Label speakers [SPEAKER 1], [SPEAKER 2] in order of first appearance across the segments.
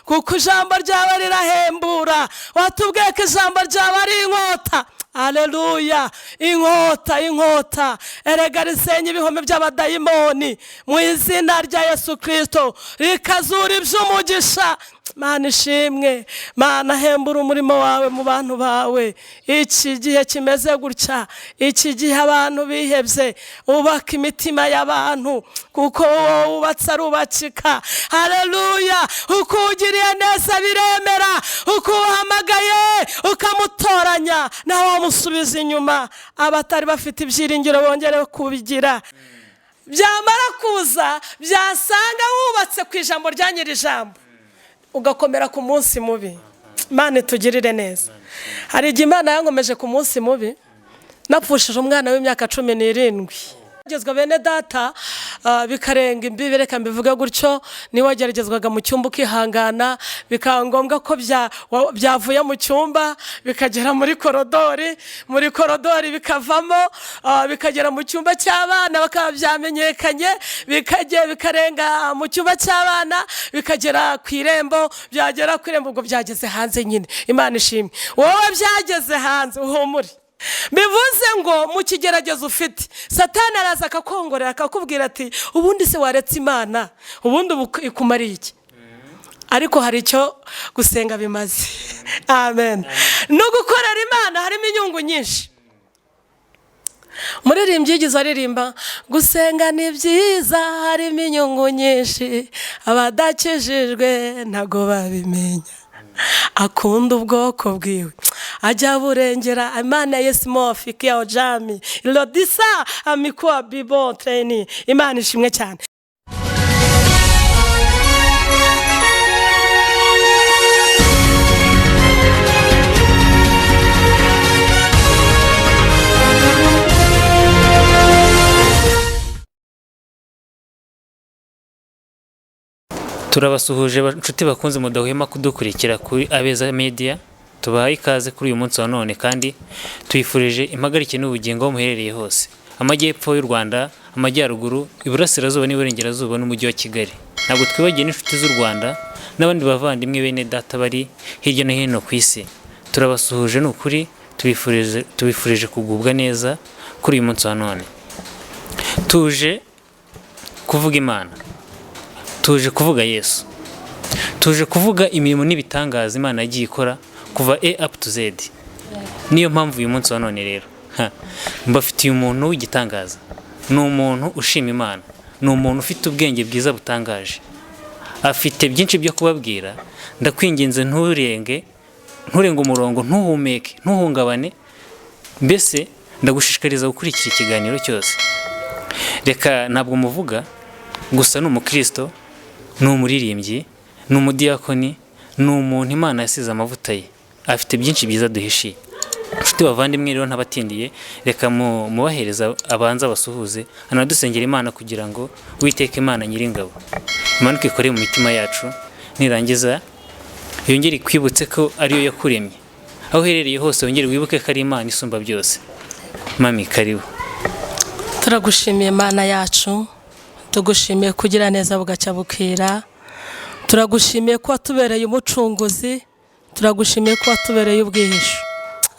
[SPEAKER 1] Kuko ijambo ryawe rirahembura. Watubwiye ko ijambo ryawe ari inkota. Aleluya! Inkota, inkota erega risenya ibihome by'abadayimoni mu izina rya Yesu Kirisito, rikazura iby'umugisha. Mana ishimwe, Mana hembura umurimo wawe mu bantu bawe. Iki gihe kimeze gutya, iki gihe abantu bihebye, ubaka imitima y'abantu, kuko wowe wubatse arubakika. Haleluya! Uko ugiriye neza biremera, uko uhamagaye ukamutoranya, nawe wamusubiza inyuma. Abatari bafite ibyiringiro bongere kubigira. Byamara kuza byasanga wubatse ku ijambo rya nyiri ijambo, ugakomera ku munsi mubi. Imana itugirire neza. Hari igihe Imana yankomeje ku munsi mubi, napfushije umwana w'imyaka 17. Geragezwa bene data, bikarenga imbibi, reka mbivuge gutyo. Niba wageragezwaga mu cyumba ukihangana, bikaba ngombwa ko byavuye mu cyumba bikagera muri korodori, muri korodori bikavamo, bikagera mu cyumba cy'abana, bakaba byamenyekanye, bikajya bikarenga mu cyumba cy'abana bikagera ku irembo, byagera ku irembo ubwo byageze hanze nyine. Imana ishimwe, wowe byageze hanze uhumure. Bivuze ngo mu kigeragezo ufite, Satani araza akakongorera, akakubwira ati: "Ubundi se waretse Imana? Ubundi ubu ikumariye iki?" Ariko hari icyo gusenga bimaze. Amen. No gukorera Imana harimo inyungu nyinshi. Umuririmbyi yigeze aririmba: "Gusenga ni byiza, harimo inyungu nyinshi, abadakijijwe ntabwo babimenya. Akunda ubwoko bwiwe, ajya burengera." Imana yesimo fikia ojami lodisa amikuwa bibo treni. Imana ishimwe cyane.
[SPEAKER 2] Turabasuhuje inshuti bakunze mudahwema kudukurikira kuri Abeza Media. Tubahaye ikaze kuri uyu munsi wa none, kandi tuyifurije impagarike n'ubugingo aho muherereye hose: amajyepfo y'u Rwanda, amajyaruguru, iburasirazuba n'iburengerazuba n'umujyi wa Kigali. Ntabwo twibagiwe n'inshuti z'u Rwanda n'abandi bavandimwe bene data bari hirya no hino ku isi. Turabasuhuje ni ukuri, tubifurije kugubwa neza kuri uyu munsi wa none. Tuje kuvuga Imana, tuje kuvuga Yesu, tuje kuvuga imirimo n'ibitangaza Imana yagiye ikora kuva A up to Z. Niyo mpamvu uyu munsi wa none rero mbafitiye umuntu w'igitangaza. Ni umuntu ushima Imana, ni umuntu ufite ubwenge bwiza butangaje, afite byinshi byo kubabwira. Ndakwinginze, nturenge, nturenge umurongo, ntuhumeke, ntuhungabane. Mbese ndagushishikariza gukurikira ikiganiro cyose. Reka ntabwo muvuga gusa, ni umukristo, ni umuririmbyi, ni umudiyakoni, ni umuntu Imana yasize amavuta ye, afite byinshi byiza duhishiye. Inshuti bavandimwe rero, ntabatindiye, reka mubahereza abanza basuhuze, anadusengera Imana kugira ngo Uwiteka Imana Nyiringabo imanuke ikore mu mitima yacu, nirangiza yongere ikwibutse ko ariyo yakuremye. Aho uherereye hose wongere wibuke ko ari Imana isumba byose. Mami, karibu.
[SPEAKER 1] Turagushimiye Mana yacu, tugushimiye kugira neza bugacya bukira. Turagushimiye ko watubereye umucunguzi, turagushimiye ko watubereye ubwihisho.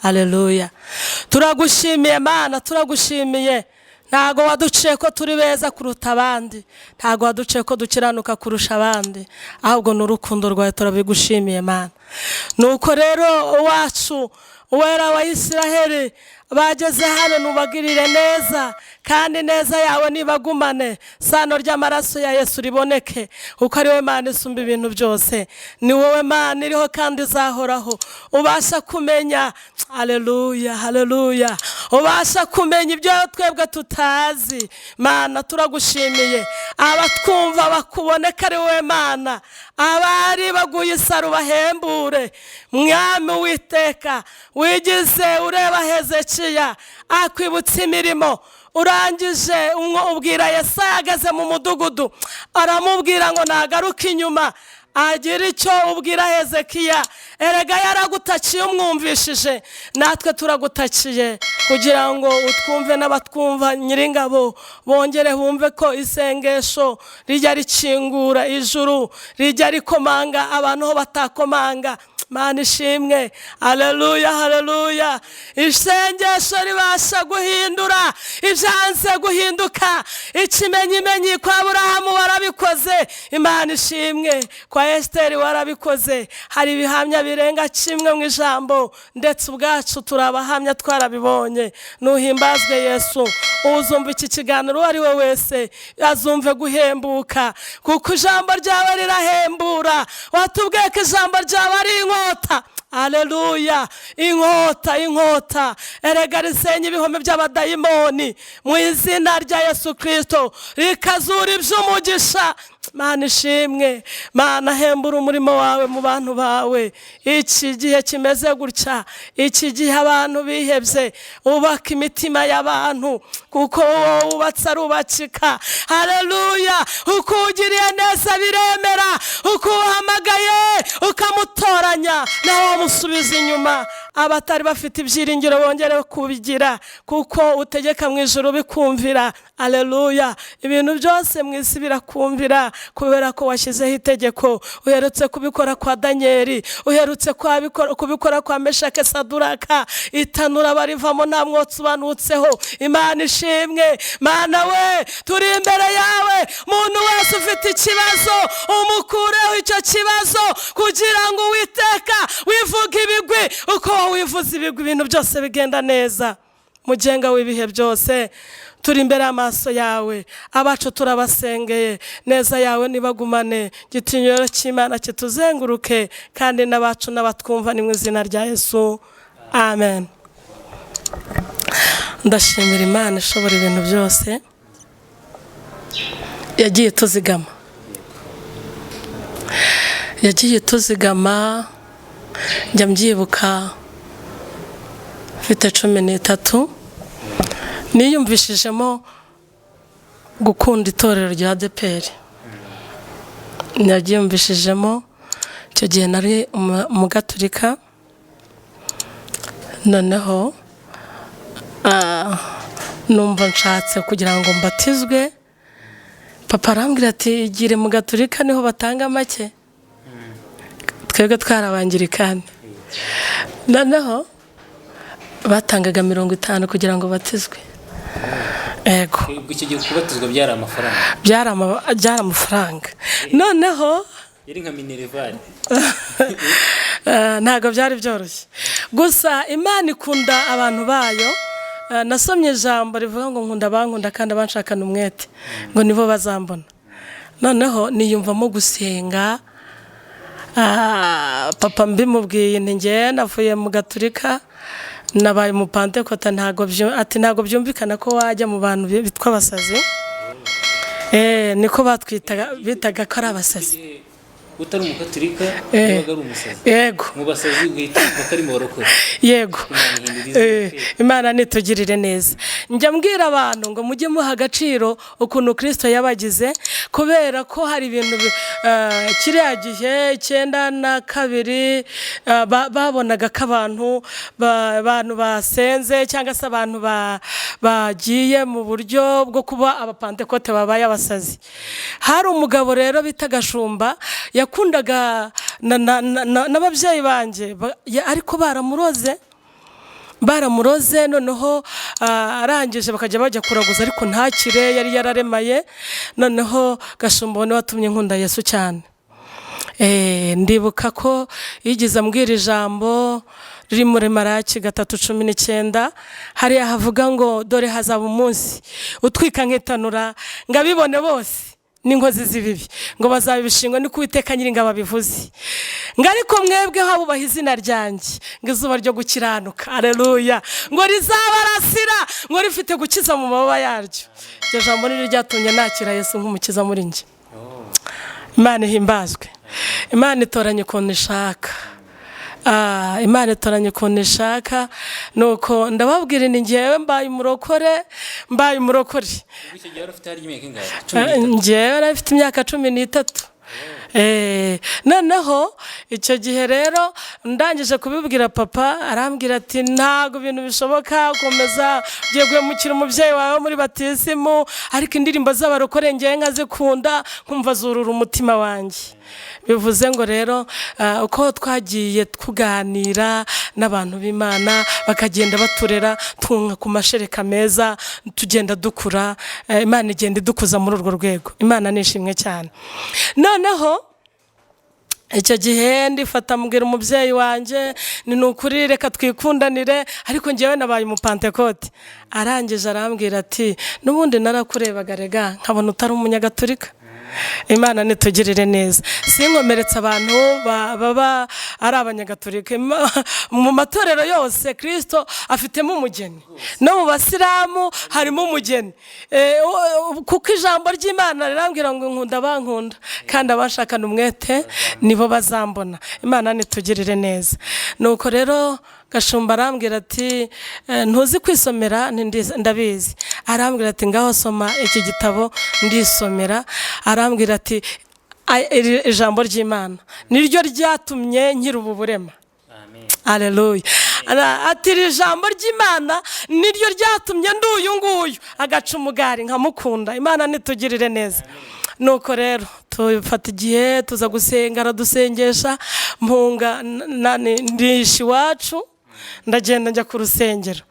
[SPEAKER 1] Aleluya! Turagushimiye Mana, turagushimiye. Ntabwo waduciye ko turi beza kuruta abandi, ntabwo waduciye ko dukiranuka kurusha abandi, ahubwo ni urukundo rwawe. Turabigushimiye Mana. Nuko rero uwacu, Uwera wa Isiraheli, bageze hano nubagirire neza, kandi neza yawe nibagumane. Sano ry'amaraso ya Yesu riboneke, kuko ari wowe Mana isumba ibintu byose. Ni wowe Mana iriho kandi izahoraho, ubasha kumenya. Haleluya, haleluya! Ubasha kumenya ibyo twebwe tutazi. Mana, turagushimiye. Abatwumva bakuboneka ari wowe Mana. Abari baguye isaro bahembure. Mwami Witeka, wigize ureba Hezekiya akwibutsa imirimo urangije ubwira Yesaya ageze mu mudugudu, aramubwira ngo nagaruke inyuma. Agira icyo ubwira Hezekiya. Erega yaragutakiye umwumvishije, natwe turagutakiye kugira ngo utwumve n'abatwumva Nyiringabo bongere bumve ko isengesho rijya rikingura ijuru, rijya rikomanga abantu aho batakomanga. Mana ishimwe, haleluya, haleluya. Isengesho ribasha guhindura ibyanze guhinduka. Ikimenyimenyi kwa Aburahamu warabikoze, Imana ishimwe, kwa Esiteri warabikoze. Hari ibihamya birenga kimwe mu ijambo, ndetse ubwacu turabahamya twarabibonye. Nuhimbazwe Yesu. Uzumva iki kiganiro uwo ari we wese azumve guhembuka, kuko ijambo ryawe rirahembura. Watubwiye ko ijambo ryawe ari inkota. Aleluya, inkota, inkota erega risenya ibihome by'abadayimoni mu izina rya Yesu Kristo, rikazura iby'umugisha. Mana ishimwe, Mana hembura umurimo wawe mu bantu bawe. Iki gihe kimeze gutya, iki gihe abantu bihebye, ubaka imitima y'abantu, kuko wowe wubatse arubakika. Haleluya, uko ugiriye neza biremera, uko uhamagaye ukamutoranya nawe wamusubiza inyuma. Abatari bafite ibyiringiro bongere kubigira, kuko utegeka mu ijuru bikumvira. Haleluya, ibintu byose mu isi birakumvira kubera ko washyizeho itegeko. Uherutse kubikora kwa Danieli, uherutse kubikora kwa Meshake, Saduraka, itanura barivamo nta mwotsi ubanutseho. Imana ishimwe. Mana we, turi imbere yawe. Muntu wese ufite ikibazo umukureho icyo kibazo, kugira ngo Uwiteka wivuge ibigwi. Uko wivuze ibigwi ibintu byose bigenda neza. Mugenga w'ibihe byose, turi imbere y'amaso yawe, abacu turabasengeye, neza yawe nibagumane, gitinyiro cy'Imana kituzenguruke, kandi n'abacu n'abatwumva, ni mu izina rya Yesu, amen. Ndashimira Imana ishobora ibintu byose, yagiye tuzigama, yagiye tuzigama. Njya mbyibuka mfite 13, niyumvishijemo gukunda itorero rya ADEPR. Nabyiyumvishijemo icyo gihe nari umugaturika. Noneho numva nshatse kugira ngo mbatizwe. Papa arambwira ati igire mu gaturika niho batanga make, twebwe twarabangirikani. Noneho batangaga 50 kugira ngo batizwe. Ego.
[SPEAKER 2] Icyo gihe kubatizwa byari amafaranga?
[SPEAKER 1] Byari amafaranga. Noneho
[SPEAKER 2] yari nka minerval.
[SPEAKER 1] Ntabwo byari byoroshye. Gusa Imana ikunda abantu bayo. Nasomye ijambo rivuga ngo nkunda abankunda kandi abanshakana umwete, ngo nibo bazambona. Noneho niyumvamo gusenga. Papa mbimubwiye nti ngewe navuye mu gaturika nabaye mu Pantekota, ati ntabwo byumvikana ko wajya mu bantu bitwa abasazi. Niko batwitaga, bitaga ko ari abasazi.
[SPEAKER 2] Utari umugaturika yabaga ari umusazi.
[SPEAKER 1] Yego.
[SPEAKER 2] Mu basazi uhita wumva ko ari mu barokore.
[SPEAKER 1] Yego.
[SPEAKER 2] Imana ihindura izina.
[SPEAKER 1] Imana nitugirire neza. Njya mbwira abantu ngo mujye muha agaciro ukuntu Kristo yabagize, kubera ko hari ibintu kiriya gihe 92 babonaga ko abantu basenze cyangwa se abantu bagiye mu buryo bwo kuba abapantekote babaye abasazi. Hari umugabo rero bita Gashumba, yakundaga n'ababyeyi banjye, ariko baramuroze. Noneho arangije bakajya bajya kuraguza, ariko ntakire, yari yararemaye. Noneho Gashumba niwe watumye nkunda Yesu cyane. Ndibuka ko yigeze ambwira ijambo riri muri Maraki 3:19, hariya havuga ngo dore hazaba umunsi utwika nk'itanura ngo abibone bose n'inkozi z'ibibi, ngo bazabibishingwa, ni Uwiteka Nyiringabo abivuze. Ngo ariko mwebwe habubaha izina ryanjye, ngo izuba ryo gukiranuka, aleluya, ngo rizabarasira, ngo rifite gukiza mu mababa yaryo. Iryo jambo niryo ryatumye nakira Yesu nk'umukiza muri njye. Imana ihimbazwe. Imana itoranya ukuntu ishaka. Imana itoranya ukuntu ishaka. Nuko ndababwira nti ngewe mbaye umurokore, mbaye umurokore.
[SPEAKER 2] Icyo gihe wari ufite hari imyaka ingahe?
[SPEAKER 1] Ngewe nari mfite imyaka 13. Noneho icyo gihe rero ndangije kubibwira papa, arambwira ati ntabwo ibintu bishoboka, komeza ugiye guhemukira umubyeyi wawe muri batisimu. Ariko indirimbo z'abarokore ngewe nkazikunda, nkumva zurura umutima wanjye. Bivuze ngo rero uko twagiye tuganira n'abantu b'Imana, bakagenda baturera, tunka ku mashereka meza, tugenda dukura, Imana igenda idukuza muri urwo rwego. Imana nishimwe cyane. Noneho icyo gihe ndifata, mbwira umubyeyi wanjye ni ukuri reka twikundanire, ariko ngewe nabaye umupantekote. Arangije arambwira ati n'ubundi narakurebaga rega nkabona utari umunyagatulika. Imana nitugirire neza, sinkomeretse abantu baba ari abanyagatulika. Mu matorero yose Kirisito afitemo umugeni, no mu basilamu harimo umugeni. Kuko ijambo ry'Imana rirambwira ngo nkunda abankunda, kandi abashakana umwete nibo bazambona. Imana nitugirire neza. Nuko rero Gashumba arambwira ati ntuzi kwisomera? Ndabizi. Arambwira ati ngaho soma iki gitabo. Ndisomera. Arambwira ati iri ijambo ry'Imana niryo ryatumye nkira ubu burema.
[SPEAKER 2] Amen.
[SPEAKER 1] Aleluya. Ati iri jambo ry'Imana niryo ryatumye ndi uyu nguyu, agaca umugari nkamukunda. Imana nitugirire neza. Nuko rero tufata igihe tuza gusenga, aradusengesha, mpunga ndisha iwacu, ndagenda njya ku rusengero.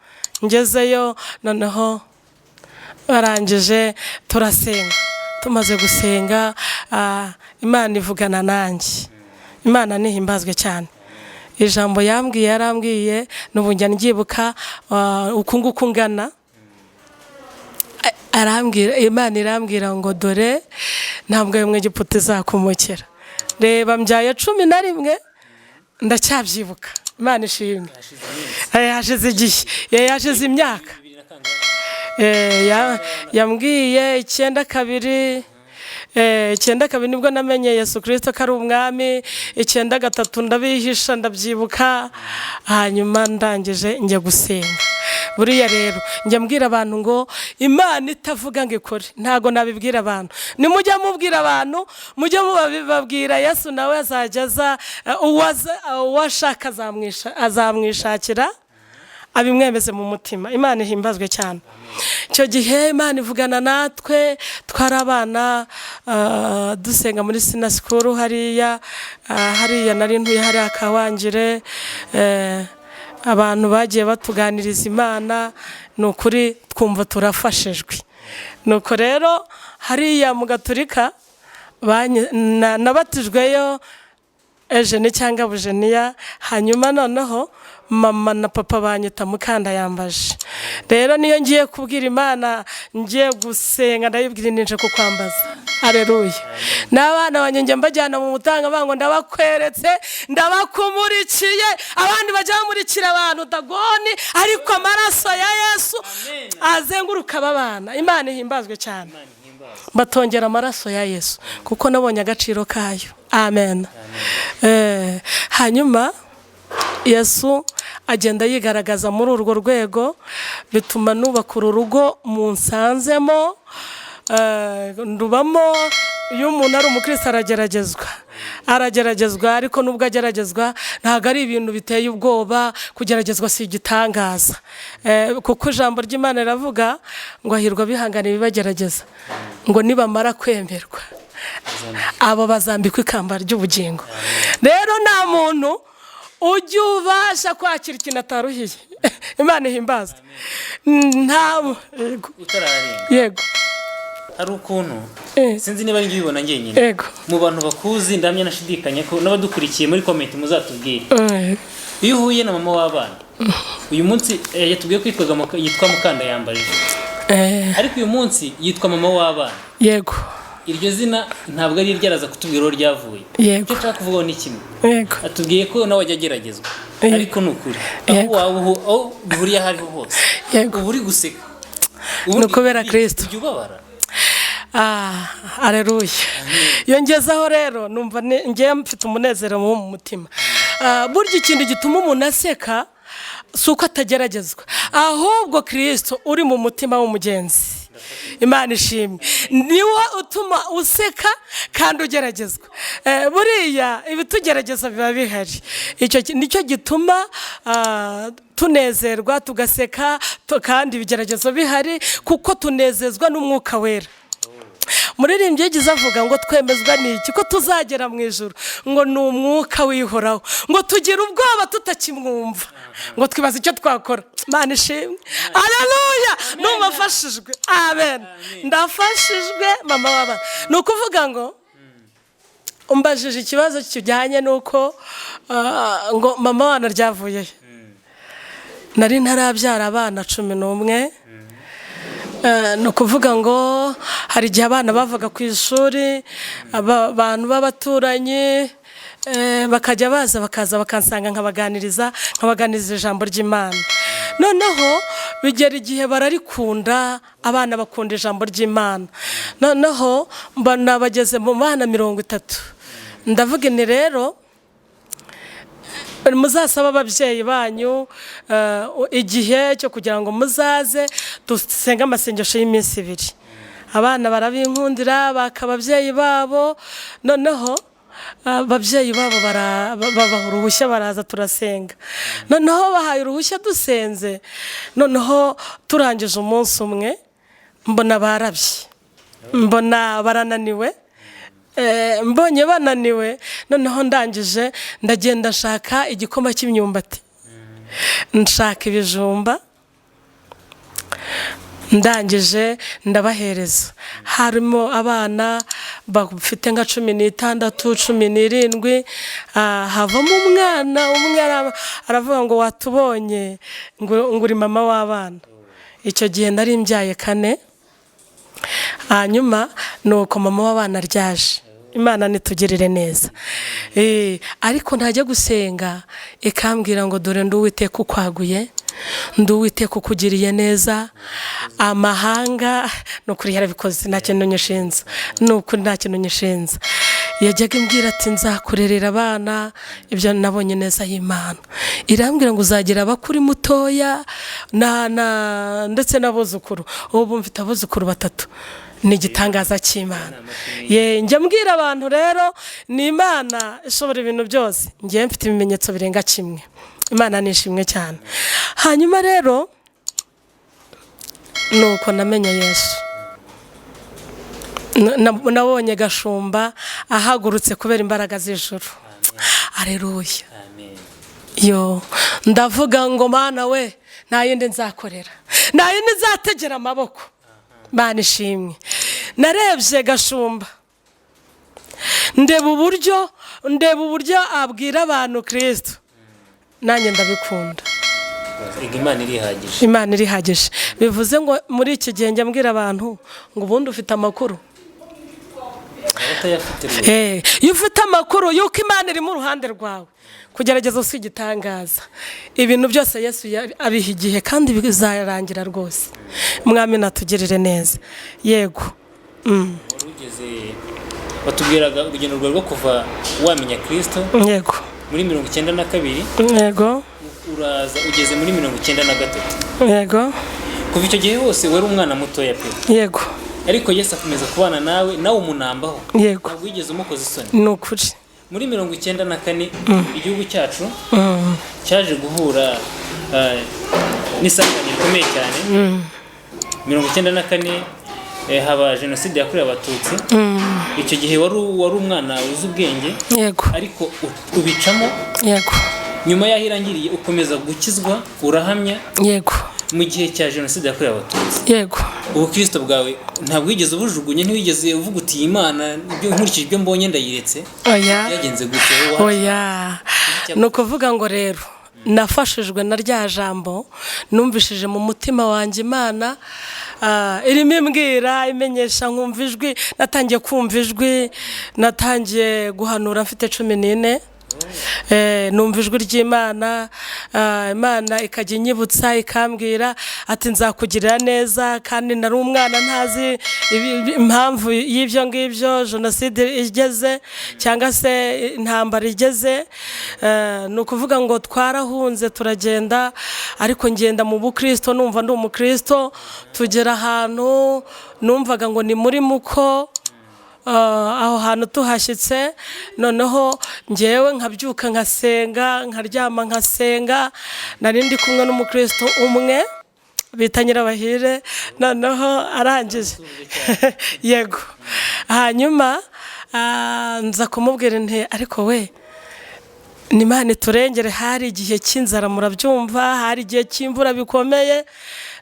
[SPEAKER 1] Ngezeyo noneho barangije turasenga. Tumaze gusenga, Imana ivugana nanjye. Imana nihimbazwe cyane. Ijambo yambwiye, yarambwiye, n'ubu njya ndyibuka, uku nguku ngana. Arambwira, Imana irambwira ngo dore ntabwo ayo Mwegiputa izakumukira. Reba mbyaye 11, ndacyabyibuka. Imana ishimwe. Hashize igihe, hashize imyaka. Yambwiye 92, 92 nibwo namenye Yesu Kirisito ko ari umwami. 93 ndabihisha, ndabyibuka. Hanyuma ndangije njya gusenga. Buriya rero njya mbwira abantu ngo Imana itavuga ngo ikore ntago nabibwira abantu. Nimujya mubwira abantu, mujye mubabwira Yesu, nawe azajya aza, uwo ashaka azamwishakira abimwemeze mu mutima. Imana ihimbazwe cyane. Icyo gihe Imana ivugana natwe, twari abana, dusenga muri sina sikuru hariya, hariya nari ntuye hariya Kawangire. Abantu bagiye batuganiriza Imana, ni ukuri twumva turafashijwe. Nuko rero hariya mu Gaturika nabatijweyo Ejeni cyangwa Bujeniya. Hanyuma noneho mama na papa banyita Mukanda yambaje. Rero niyo ngiye kubwira Imana, ngiye gusenga, ndayibwira ninje kukwambaza. Aleluya. N'abana banjye njya mbajyana mu mutanga bango, ndabakweretse, ndabakumurikiye. Abandi bajya bamurikira abantu Dagoni, ariko amaraso ya Yesu azenguruka aba bana. Imana ihimbazwe cyane. Batongera amaraso ya Yesu kuko nabonye agaciro kayo. Amen. Hanyuma Yesu agenda yigaragaza muri urwo rwego, bituma nubaka uru rugo munsanzemo, ndubamo. Iyo umuntu ari umukristo arageragezwa, arageragezwa, ariko nubwo ageragezwa ntabwo ari ibintu biteye ubwoba. Kugeragezwa si igitangaza, kuko ijambo ry'Imana riravuga ngo hahirwa abihangana ibibagerageza, ngo nibamara kwemerwa abo bazambikwa ikamba ry'ubugingo. Rero nta muntu ujya ubasha kwakira ikintu ataruhiye. Imana ihimbazwe. Nta yego.
[SPEAKER 2] Utararenga.
[SPEAKER 1] Yego.
[SPEAKER 2] Hari ukuntu sinzi niba ari ubibona njyenyine, mu bantu bakuzi, ndamya nashidikanya ko n'abadukurikiye muri comment muzatubwire, iyo uhuye na mama w'abana uyu munsi, yatubwiye ko yitwa Mukanda yambarije, ariko uyu munsi yitwa mama w'abana.
[SPEAKER 1] Yego.
[SPEAKER 2] Iryo zina ntabwo ari iryo, araza kutubwira aho ryavuye.
[SPEAKER 1] Yego.
[SPEAKER 2] Icyo nshaka kuvugaho ni kimwe.
[SPEAKER 1] Yego.
[SPEAKER 2] Atubwiye ko nawe ajya ageragezwa, ariko ni ukuri aho waba aho bihuriye aho ariho hose, uba uri guseka.
[SPEAKER 1] Ni ukubera Kristo.
[SPEAKER 2] Ujya ubabara?
[SPEAKER 1] Aleluya. Iyo ngezeho rero numva ngewe mfite umunezero mu mutima. Burya ikintu gituma umuntu aseka si uko atageragezwa, ahubwo Kristo uri mu mutima w'umugenzi. Imana ishimwe, niwo utuma useka kandi ugeragezwa. Buriya ibitugerageza biba bihari, icyo nicyo gituma tunezerwa tugaseka, kandi ibigeragezo bihari, kuko tunezezwa n'Umwuka Wera. Muririmbyi yagize avuga ngo twemezwa n'iki ko tuzagera mu ijuru? Ngo ni umwuka wihoraho, ngo tugire ubwoba tutakimwumva, ngo twibaze icyo twakora. Imana ishimwe, aleluya. Numva mfashijwe, amen, ndafashijwe mama w'abana. Ni ukuvuga ngo umbajije ikibazo kijyanye n'uko ngo mama w'abana ryavuye he? Nari ntarabyara abana 11. Ni ukuvuga ngo hari igihe abana bavaga ku ishuri, abantu b'abaturanyi bakajya baza, bakaza bakansanga, nkabaganiriza ijambo ry'Imana. Noneho bigera igihe bararikunda, abana bakunda ijambo ry'Imana. Noneho mbona bageze mu bana 30. Ndavuga nti rero muzasaba ababyeyi banyu igihe cyo kugira ngo muzaze dusenge amasengesho y'iminsi 2. Abana barabinkundira, baka ababyeyi babo. Noneho ababyeyi babo babaha uruhushya, baraza turasenga. Noneho bahaye uruhushya dusenze, noneho turangije umunsi umwe mbona barabye, mbona barananiwe. Mbonye bananiwe, noneho ndangije ndagenda nshaka igikoma cy'imyumbati, nshaka ibijumba, ndangije ndabahereza. Harimo abana bafite nka 16, 17. Havamo umwana umwe aravuga ngo watubonye, ngo uri mama w'abana. Icyo gihe nari mbyaye 4. Hanyuma nuko mama w'abana ryaje. Imana nitugirire neza. Ariko ntajya gusenga ikambwira ngo dore ndi Uwiteka ukwaguye, ndi Uwiteka ukugiriye neza amahanga. Ni ukuri yarabikoze, nta kintu nyishinza, ni ukuri nta kintu nyishinza. Yajyaga imbwira ati nzakurerera abana. Ibyo nabonye neza y'Imana irambwira ngo uzagira abakuri mutoya ndetse n'abuzukuru. Ubu mfite abuzukuru 3, ni igitangaza cy'Imana. Ye, njya mbwira abantu rero, ni Imana ishobora ibintu byose. Ngiye mfite ibimenyetso birenga kimwe. Imana nishimwe cyane. Hanyuma rero nuko namenye Yesu. Nabonye Gashumba ahagurutse kubera imbaraga z'ijuru. Aleluya.
[SPEAKER 2] Amen.
[SPEAKER 1] Yo, ndavuga ngo Mana we, nta yindi nzakorera, nta yindi nzategera amaboko. Mana ishimwe. Narebye Gashumba, ndeba uburyo abwira abantu Kristo, nanjye ndabikunda.
[SPEAKER 2] Ega Imana irihagije.
[SPEAKER 1] Imana irihagije. Bivuze ngo muri iki gihe njya mbwira abantu ngo ubundi ufite amakuru.
[SPEAKER 2] Abatayafite rwose.
[SPEAKER 1] Iyo ufite amakuru y'uko Imana iri mu ruhande rwawe, kugerageza si igitangaza. Ibintu byose Yesu abiha igihe kandi bizarangira rwose. Mwami natugirire neza. Yego.
[SPEAKER 2] Wari ugeze, watubwiraga urugendo rwawe rwo kuva wamenya Kristo muri 92. Uraza ugeze muri 93. Kuva icyo gihe hose wari umwana mutoya pe. Ariko Yesu akomeza kubana nawe, nawe umunambaho. Ntabwo wigeze umukoza isoni.
[SPEAKER 1] Ni ukuri.
[SPEAKER 2] Muri 94 igihugu cyacu cyaje guhura n'isanganya rikomeye cyane. 94 haba jenoside yakorewe Abatutsi. Icyo gihe wari umwana uzi ubwenge. Ariko ubicamo. Nyuma y'aho irangiriye ukomeza gukizwa, urahamya. Mu gihe cya jenoside yakorewe Abatutsi, ubukristo bwawe ntabwo wigeze ubujugunye, ntiwigeze uvuga uti iyi Mana ibyo nkurikije ibyo mbonye ndayiretse?
[SPEAKER 1] Oya.
[SPEAKER 2] Byagenze gute wowe?
[SPEAKER 1] Oya, ni ukuvuga ngo rero nafashijwe na rya jambo numvishije mu mutima wanjye. Imana irimo imbwira, imenyesha, nkumva ijwi. Natangiye kumva ijwi, natangiye guhanura mfite 14. Numva ijwi ry'Imana, Imana ikajya inyibutsa ikambwira ati nzakugirira neza, kandi nari umwana ntazi impamvu y'ibyo ngibyo. Jenoside igeze cyangwa se intambara igeze, ni ukuvuga ngo twarahunze turagenda, ariko ngenda mu bukristo, numva ndi umukristo. Tugera ahantu numvaga ngo ni muri Muko. Aho hantu tuhashyitse, noneho ngewe nkabyuka nkasenga, nkaryama nkasenga. Nari ndi kumwe n'umukristo umwe bita Nyirabahire, noneho arangije, yego, hanyuma nza kumubwira nti: "Ariko we, ni Imana iturengere." Hari igihe cy'inzara, murabyumva, hari igihe cy'imvura bikomeye.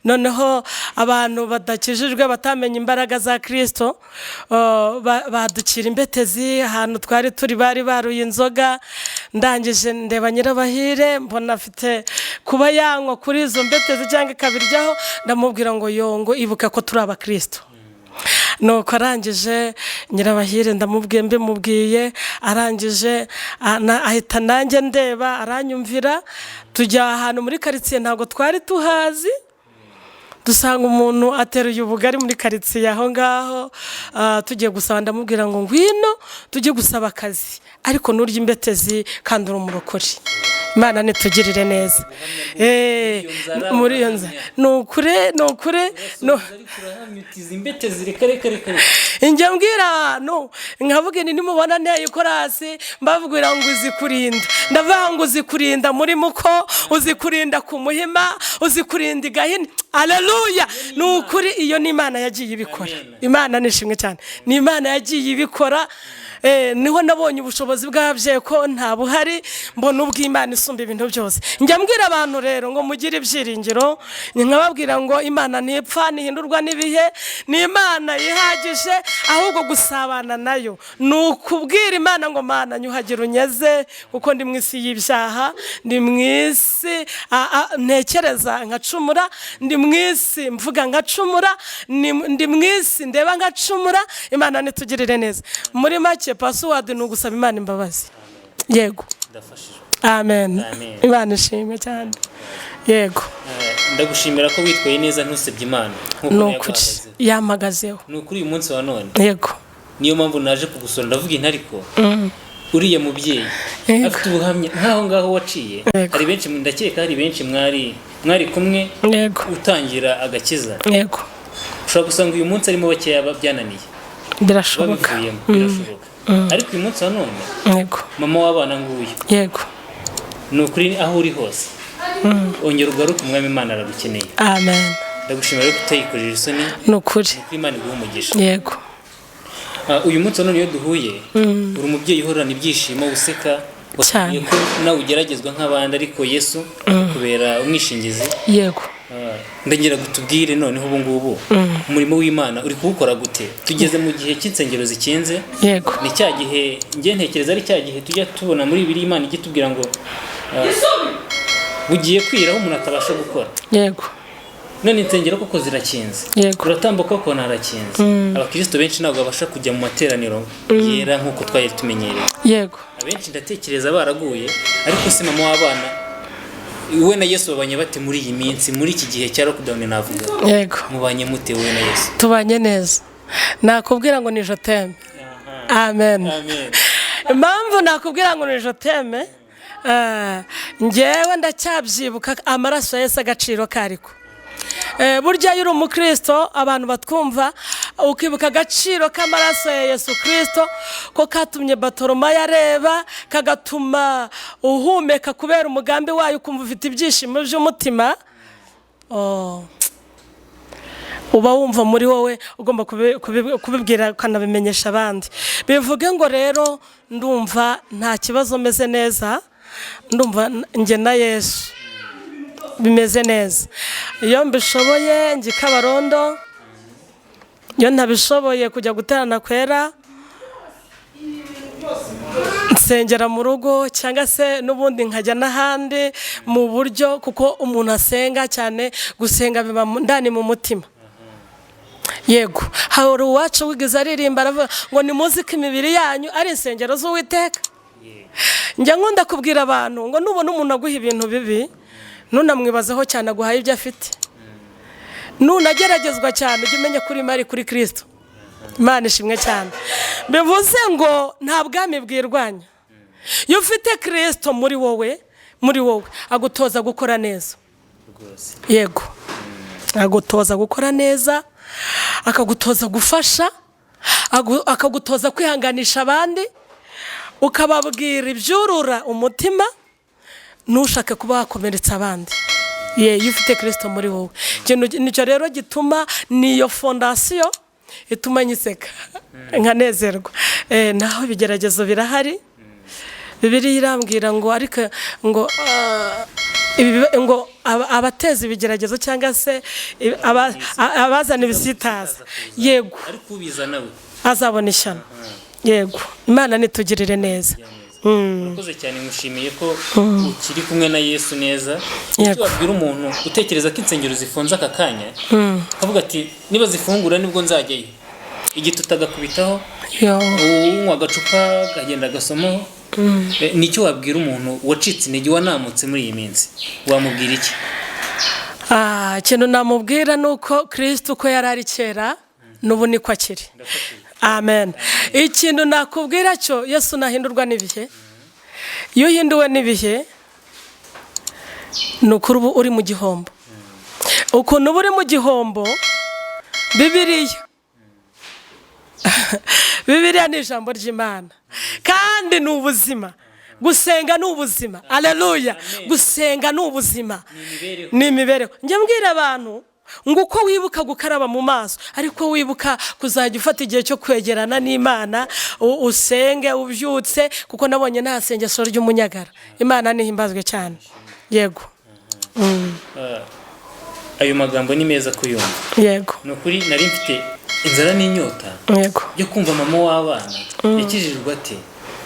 [SPEAKER 1] Noneho abantu badakijijwe, batamenya imbaraga za Kirisito, badukira imbetezi ahantu twari turi, bari baruye inzoga. Ndangije ndeba Nyirabahire, mbona afite kuba yanywa kuri izo mbetezi cyangwa ikabiryaho. Ndamubwira ngo: "Yongo, ibuka ko turi abakirisito." Nuko arangije, Nyirabahire ndamubwiye, mbimubwiye, arangije ahita nanjye ndeba, aranyumvira. Tujya ahantu muri karitsiye, ntabwo twari tuhazi, dusanga umuntu ateruye ubugari muri karitsiye aho ngaho. Tugiye gusaba, ndamubwira ngo: "Ngwino tujye gusaba akazi, ariko nurya imbetezi kandi uri umurokore, Imana nitugirire neza." Muri iyo nzara, ni ukuri, ni ukuri. Njya mbwira abantu, nkavuga nti: "Nimubona nteye ikorasi, mbabwira ngo uzi kurinda, ndavuga ngo uzi kurinda muri Muko, uzi kurinda ku Muhima, uzi kurinda i Gahini." Aleluya! Ni ukuri, iyo ni Imana yagiye ibikora. Imana nishimwe cyane, ni Imana yagiye ibikora. Niho nabonye ubushobozi bw'ababyeyi ko nta buhari, mbona ubw'Imana isumba ibintu byose. Njya mbwira abantu rero ngo mugire ibyiringiro, nkababwira ngo Imana ntipfa, ntihindurwa n'ibihe, ni Imana yihagije. Ahubwo gusabana nayo ni ukubwira Imana ngo: "Mana, nyuhagira unyeze, kuko ndi mu isi y'ibyaha, ndi mu isi ntekereza nkacumura, ndi mu isi mvuga nkacumura, ndi mu isi ndeba nkacumura." Imana nitugirire neza. Muri make, password ni ugusaba Imana imbabazi. Yego.
[SPEAKER 2] Ndafashijwe.
[SPEAKER 1] Amen.
[SPEAKER 2] Amen.
[SPEAKER 1] Imana ishimwe cyane, yego.
[SPEAKER 2] Ndagushimira ko witwaye neza, ntusebye Imana nk'uko
[SPEAKER 1] Ni
[SPEAKER 2] nayo
[SPEAKER 1] ukuri.
[SPEAKER 2] yaguhagazeho.
[SPEAKER 1] Yampagazeho.
[SPEAKER 2] Ni ukuri, uyu munsi wa none niyo mpamvu naje kugusura. Ndavuga inti: "Ariko uriya mubyeyi afite ubuhamya nk'aho ngaho waciye." Hari benshi, ndakeka hari benshi mwari kumwe utangira agakiza. Ushobora gusanga uyu munsi arimo bakeya byananiye,
[SPEAKER 1] Birashoboka.
[SPEAKER 2] babivuyemo, birashoboka. Ariko uyu munsi wa none, mama w'abana nguyu, ni ukuri, aho uri hose ongera ugaruke, Umwami Imana aragukeneye.
[SPEAKER 1] Amen.
[SPEAKER 2] Ndagushimira rero kutayikorera isoni.
[SPEAKER 1] Ni ukuri.
[SPEAKER 2] Kuko Imana iguha umugisha. Uyu munsi wa none iyo duhuye, uri umubyeyi uhorana ibyishimo, useka.
[SPEAKER 1] Cyane.
[SPEAKER 2] Watubwiye ko nawe ugeragezwa nk'abandi, ariko Yesu kubera umwishingizi. Ndagira ngo tubwire noneho ubu ngubu umurimo w'Imana uri kuwukora gute? Tugeze mu gihe cy'insengero zikinze. Ni cya gihe, njye ntekereza ari cya gihe tujya tubona muri Bibiliya Imana ijya itubwira ngo bugiye kwira aho umuntu atabasha gukora. None insengero koko zirakinze. Uratambuka ukabona harakinze. Abakristo benshi ntabwo babasha kujya mu materaniro yera nk'uko twari tumenyereye. Abenshi ndatekereza baraguye. Ariko se mama w'abana, we na Yesu babanye bate muri iyi minsi, muri iki gihe cya lockdown navuga? Mubanye mute wowe na Yesu?
[SPEAKER 1] Tubanye neza, nakubwira ngo ni je t'aime. Amen.
[SPEAKER 2] Amen.
[SPEAKER 1] Impamvu nakubwira ngo ni je t'aime, njyewe ndacyabyibuka amaraso ya Yesu, agaciro kariko. Burya iyo uri umukristo, abantu batwumva, ukibuka agaciro k'amaraso ya Yesu Kirisito, ko katumye Batoromayo areba, kagatuma uhumeka kubera umugambi wayo, ukumva ufite ibyishimo by'umutima. Oh. Uba wumva muri wowe ugomba kubibwira, ukanabimenyesha abandi. Bivuge ngo rero ndumva nta kibazo, meze neza, ndumva njye na Yesu bimeze neza. Iyo mbishoboye njya i Kabarondo, iyo ntabishoboye kujya guterana kwera, nsengera mu rugo cyangwa se n'ubundi nkajya n'ahandi mu buryo, kuko umuntu asenga cyane, gusenga biba ndani mu mutima. Yego, hari uwacu wigeze aririmba, aravuga ngo: "Nimuzi ko imibiri yanyu ari insengero z'Uwiteka." Njya nkunda kubwira abantu ngo nubona umuntu aguha ibintu bibi, ntunamwibazeho cyane, aguhaye ibyo afite. Nunageragezwa cyane, ujye umenya kuri mari kuri Kirisito. Imana ishimwe cyane. Bivuze ngo nta bwami bwirwanya. Iyo ufite Kirisito muri wowe agutoza gukora neza. Yego, agutoza gukora neza, akagutoza gufasha, akagutoza kwihanganisha abandi, ukababwira ibyurura umutima, ntushake kuba wakomeretsa abandi. Ye, iyo ufite Kirisito muri wowe, ikintu nicyo rero gituma, niyo fondation ituma nyiseka nkanezerwa. Naho ibigeragezo birahari. Bibiliya irambwira ngo ariko ngo ngo abateza ibigeragezo cyangwa se abazana ibisitaza, yego,
[SPEAKER 2] ariko ubizana we
[SPEAKER 1] azabona ishyano. Yego, Imana nitugirire neza.
[SPEAKER 2] Urakoze cyane, ngushimiye ko ukiri kumwe na Yesu neza. Icyo wabwira umuntu utekereza ko insengero zifunze aka kanya, akavuga ati niba zifungura nibwo nzajyayo, igituta agakubitaho, unywa agacupa akagenda agasomaho, nicyo wabwira umuntu wacitse intege, wanamutse muri iyi minsi, wamubwira iki?
[SPEAKER 1] Ikintu namubwira ni uko Kirisito uko yari ari kera n'ubu niko akiri. Amen. Ikintu nakubwira cyo, Yesu nahindurwa n'ibihe. Iyo uhinduwe n'ibihe, ni ukuri uba uri mu gihombo. Ukuntu uba uri mu gihombo, Bibiliya ni ijambo ry'Imana kandi ni ubuzima. Gusenga ni ubuzima. Aleluya! Gusenga ni ubuzima, ni imibereho. Njya mbwira abantu ngo uko wibuka gukaraba mu maso, ariko wibuka kuzajya ufata igihe cyo kwegerana n'Imana, usenge ubyutse, kuko nabonye nta sengesho ry'umunyagara. Imana nihimbazwe cyane. Yego.
[SPEAKER 2] Ayo magambo ni meza kuyumva. Ni ukuri nari mfite inzara n'inyota yo kumva mama w'abana yakijijwe ate,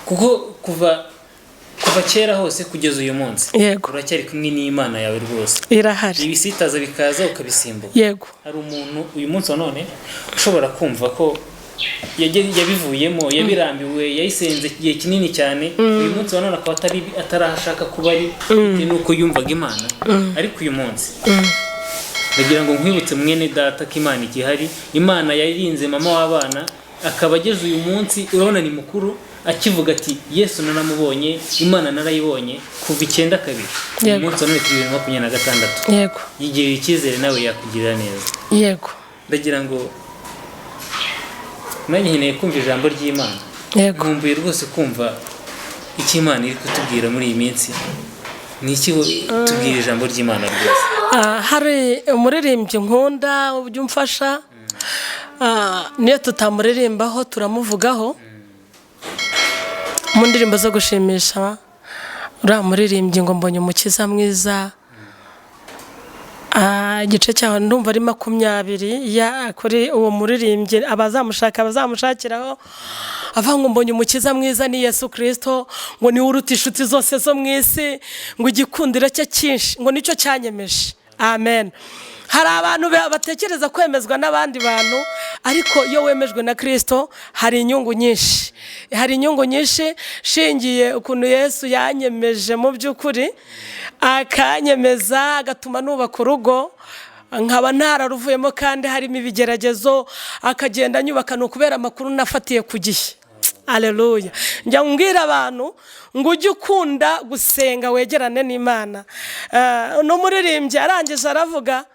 [SPEAKER 2] kuko kuva kera hose kugeza uyu munsi uracyari kumwe n'Imana yawe rwose.
[SPEAKER 1] Irahari.
[SPEAKER 2] Ibisitaza bikaza ukabisimbuka. Hari umuntu uyu munsi wa none ushobora kumva ko yabivuyemo, yabirambiwe, yayisenze igihe kinini cyane, uyu munsi wa none akaba atarahashaka kuba ari bitewe n'uko yumvaga Imana. Ariko uyu munsi ndagira ngo nkwibutse, mwene data, ko Imana igihari. Imana yarinze mama w'abana akaba ageze uyu munsi, urabona ni mukuru, akivuga ati Yesu naramubonye, Imana narayibonye kuva 92, uyu munsi wa none turi 2026. Yigirira icyizere, nawe yakugirira neza. Ndagira ngo nanjye nkeneye kumva ijambo ry'Imana. Nkumbuye rwose kumva icyo Imana iri kutubwira muri iyi minsi. Ni iki tubwira ijambo ry'Imana rwose?
[SPEAKER 1] Hari umuririmbyi nkunda ujya umfasha. Niyo tutamuririmbaho turamuvugaho mu ndirimbo zo gushimisha. Uriya muririmbyi ngo mbonye umukiza mwiza. Igice cyaho ndumva ari 20 ya kuri uwo muririmbyi, abazamushaka bazamushakiraho. Avuga ngo mbonye umukiza mwiza ni Yesu Kirisito, ngo niwe uruta inshuti zose zo mu isi, ngo igikundiro cye cyinshi ngo nicyo cyanyemeje. Amen. Hari abantu batekereza kwemezwa n'abandi bantu, ariko iyo wemejwe na Kirisito hari inyungu nyinshi, hari inyungu nyinshi. Shingiye ukuntu Yesu yanyemeje mu by'ukuri, akanyemeza agatuma nubaka urugo nkaba ntararuvuyemo kandi harimo ibigeragezo, akagenda anyubaka, ni ukubera amakuru nafatiye ku gihe. Aleluya! Njya mbwira abantu ngo ujye ukunda gusenga, wegerane n'Imana. N'umuririmbyi arangije aravuga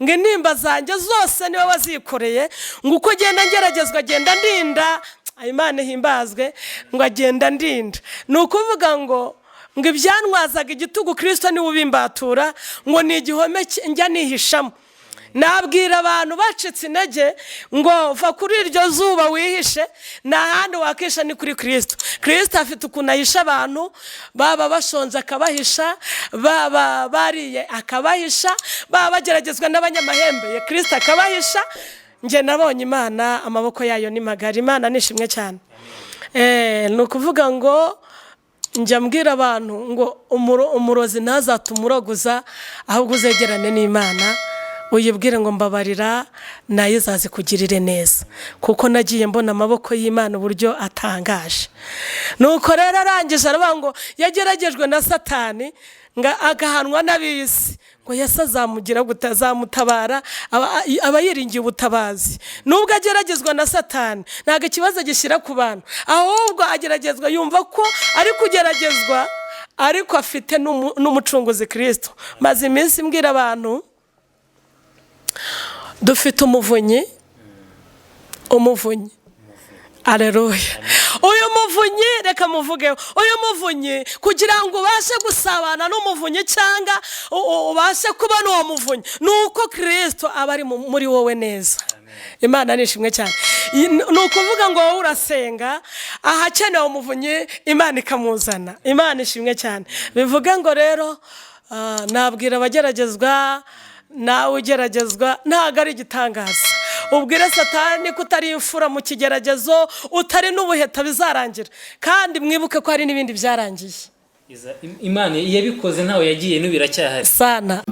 [SPEAKER 1] ngo intimba zanjye zose niwe wazikoreye, ngo uko agenda ngeragezwa agenda ndinda. Imana ihimbazwe. Ngo agenda ndinda, ni ukuvuga ngo ibyantwazaga igitugu Kirisito niwe ubimbatura, ngo ni igihome njya nihishamo. Nabwira abantu bacitse intege ngo va kuri iryo zuba wihishe, nta handi wakisha ni kuri Kirisito. Kirisito afite ukuntu ahisha abantu, baba bashonje akabahisha, baba bariye akabahisha, baba bageragezwa n'abanyamahembe Kirisito akabahisha. Njye nabonye Imana, amaboko yayo ni magari. Imana nishimwe cyane. Ni ukuvuga ngo njya mbwira abantu ngo umurozi ntazatume uroguza, ahubwo uzegerane n'Imana. Uyibwire ngo mbabarira, nayo izazikugirire neza, kuko nagiye mbona amaboko y'Imana uburyo atangaje. Nuko rero arangije aravuga ngo yageragejwe na Satani ngo agahanwa n'ab'isi, ngo Yesu azamugira gute? Azamutabara. Aba yiringiye ubutabazi. Nubwo ageragezwa na Satani, ntabwo ikibazo gishyira ku bantu, ahubwo ageragezwa yumva ko ari kugeragezwa, ariko afite n'umucunguzi Kirisito. Maze iminsi mbwira abantu, dufite umuvunyi, umuvunyi, aleluya. Uyu muvunyi, reka muvugeho uyu muvunyi. Kugira ngo ubashe gusabana n'umuvunyi cyangwa ubashe kubona uwo muvunyi, ni uko Kirisito aba ari muri wowe neza. Imana ni ishimwe cyane. Ni ukuvuga ngo wowe urasenga, ahakenewe umuvunyi Imana ikamuzana. Imana ishimwe cyane. Bivuge ngo rero nabwira abageragezwa, nawe ugeragezwa, ntabwo ari igitangaza. Ubwire Satani ko utari imfura mu kigeragezo, utari n'ubuheta, bizarangira. Kandi mwibuke ko hari n'ibindi byarangiye.
[SPEAKER 2] Imana yabikoze, ntawe yagiye, n'ubu iracyahari.
[SPEAKER 1] Sana.